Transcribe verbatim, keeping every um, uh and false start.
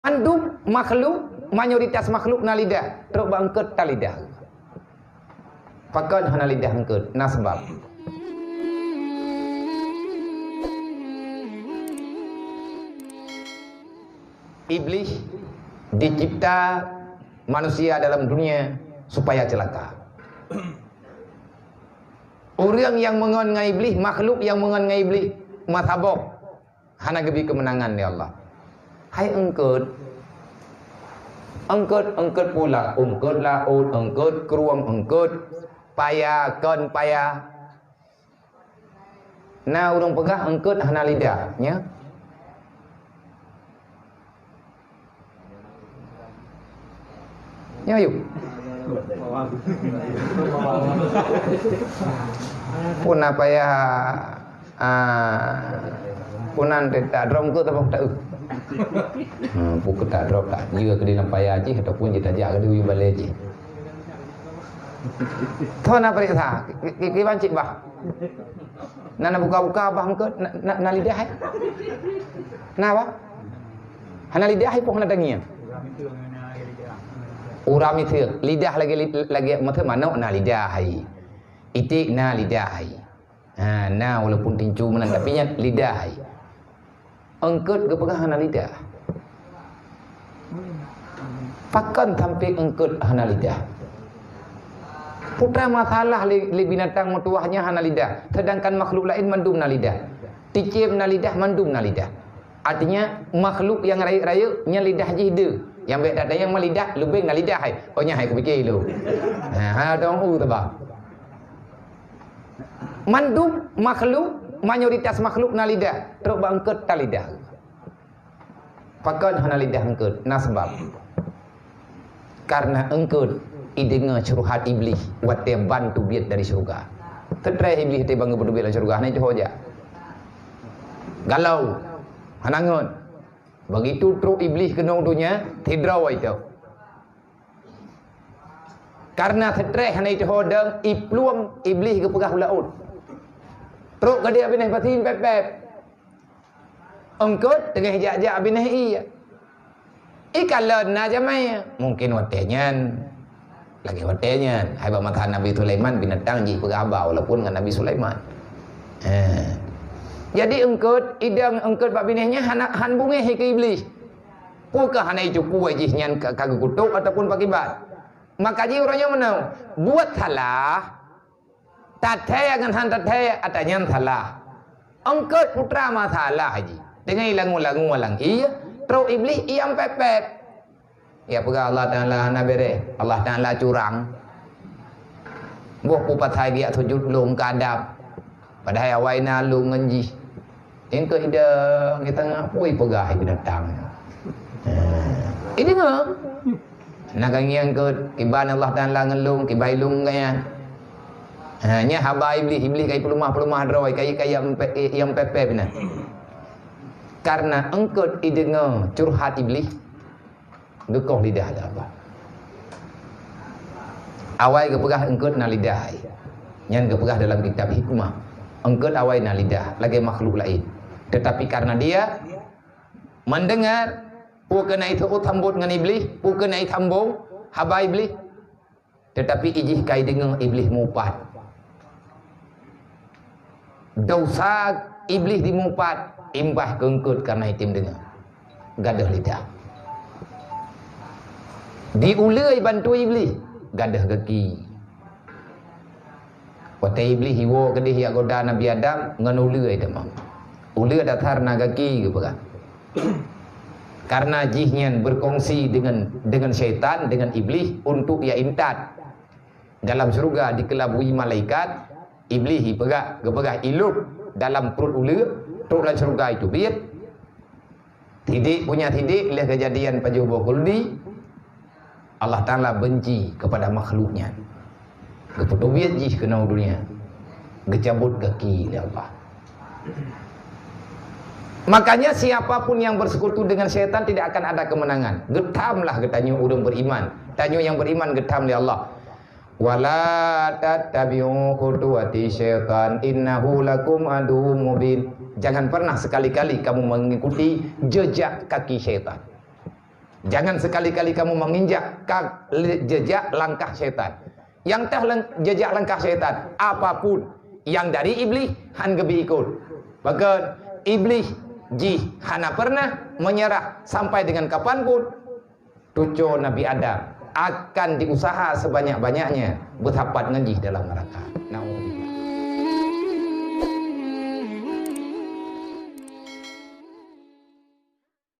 Mandum makhluk, mayoritas makhluk na lidah, trok bak eungkôt tan lidah. Pakon hana lidah eungkôt? Na sabab. Iblis dicipta manusia dalam dunia supaya celaka. Ureuëng nyang meungon ngon Iblis, makhluk nyang meungon ngon Iblis, meusaboh. Hana geubri keumeunangan lé Allah. Hai eungkôt, eungkôt, eungkôt pula, eungkôt laôt, eungkôt krueng, eungkôt paya, kon paya. Na ureuëng peugah eungkôt hana lidah, nya? Nyoe yuk. Pun apa ya? Ah, punan teuta drom ke tapok tak? Hmm, pukul tak drom tak. Jika ke dalam paya jih ataupun jita jak ke di balai jih. Thon apa riksa? Kiban cik bah. Na, na buka-buka bah eungkôt, na, na, na lidah hai? Na bah? Hana lidah hai pun hana tangieng. Uram itu lidah lagi, lagi mata manok na lidah hai. Itik na lidah hai. Ha, na walaupun tincu meunan tapi nyan lidah hai. Eungkôt geupeugah hana lidah. Pakon sampai eungkôt hana lidah? Putra masalah lé, lé binatang meutuwah nyan hana lidah, sedangkan makhluk laén mandum na lidah. Cicém na lidah, mandum na lidah. Artinya makhluk nyang rayeuk-rayeuk nyan lidah jih deuh. Nyang bék that nyang meulidah leubeh na lidah hai. Oh nyan hai kupike lôn. Ha, ha dong u teuba. Mandum makhluk, mayoritas makhluk na lidah, trok bak eungkôt tan lidah. Pakon hana lidah eungkôt? Na sabab. Karena eungkôt ideungoe curhat Iblih watée ban teubiet dari syeuruga. Teutreh Iblih teuh ban geupeubiet dari syeuruga, hana jiteuho jak. Galau, hana ngon. Begitu trok Iblih keunoe donya, sidroe itu. Karena stres hana jiteuho dong, iplueng Iblih geupeugah u laôt. Trok ka dia binéh pasi pép-pép. Eungkôt teungoh jak-jak binéh ie. Ikalon na jamé, mungkin watée nyan. Lagée watée nyan, hai bak masa Nabi Sulaiman binatang jih peugah haba walaupun ngon Nabi Sulaiman. Ha. Jadi eungkôt, idong eungkôt bak binéh nyan hana, han beungéh keu Iblih. Peu kheueh hana jiteupeue jih nyan ka, ka geukutok ataupun pakiban. Maka jih uroe nyoe meunoe, buet salah, tathée ngon han tathée, ata nyan salah. Eungkôt putra masalah jih. Teungoh ilangu-langu lam ie, trok Iblih iam pép-pép. Ya peugah Allah Taala hana béreh, Allah Taala curang. Boh peue pasai geujak sujut lôn keu Adam. Padahai awai na lôn ngon jih. Nyang keu idong, geutanyoe pui peugah binatang. Ha. Ideungoe. Na ka ngieng keu kiban Allah Taala ngon lôn, kiban lôn ngon nyan. Ha, nyan haba Iblih, Iblih kai peuleumah-peuleumah droe, kai, kai nyang pe-, nyang pép-pép na. Karena eungkôt ideungoe curhat Iblih. Geukoh lidah lé Allah. Awai geupeugah eungkôt na lidah hai. Nyan geupeugah dalam kitab hikmah. Eungkôt awai na lidah lagée makhluk laén. Tetapi karena dia mendengar, peu kheueh na iseuôt sambot ngon Iblih, peu kheueh na isambong haba Iblih, tetapi ijih kai deungoe Iblih mupat. Desya Iblih dimupat, imbah keu eungkôt karena item deungoe. Gadôh lidah. Diuleue bantu Iblih, gadôh gaki. Watée Iblih iwoe keudeh jak goda Nabi Adam ngon uleue teuma. Uleue dasar na gaki geupeugah. Karena jih nyan berkongsi dengan, dengan syaitan, dengan Iblih untuk ya intat. Dalam syeuruga dikelabui malaikat, Iblih ipeugah, geupeugah ilôb dalam pruet uleue, trok lam syeuruga itu biet. Tidik punya tidik leh kejadian pajoh boh kuldi, Allah Taala benci kepada makhluk nyan. Geupeutubiet jih keunoe dunia. Geucabot gaki lé Allah. Makanya siapapun yang bersekutu dengan syaitan tidak akan ada kemenangan. Geutamlah geutanyoe ureuëng beriman. Tanyoe yang beriman geutam lé Allah. Wala tattabi'u khutuwati syaitan innahu lakum aduwwum mubin. Jangan pernah sekali-kali kamu mengikuti jejak kaki syaitan. Jangan sekali-kali kamu menginjak ka-, le-, jejak langkah syaitan. Nyang teuh lang-, jejak langkah syaitan, apapun nyang dari Iblih, han geubi ikut. Bahkan Iblih jih hana pernah menyerah sampai dengan kapan pun. Cucu Nabi Adam akan diusaha sebanyak-banyaknya beusapat ngon jih dalam neraka. Naudzubillah.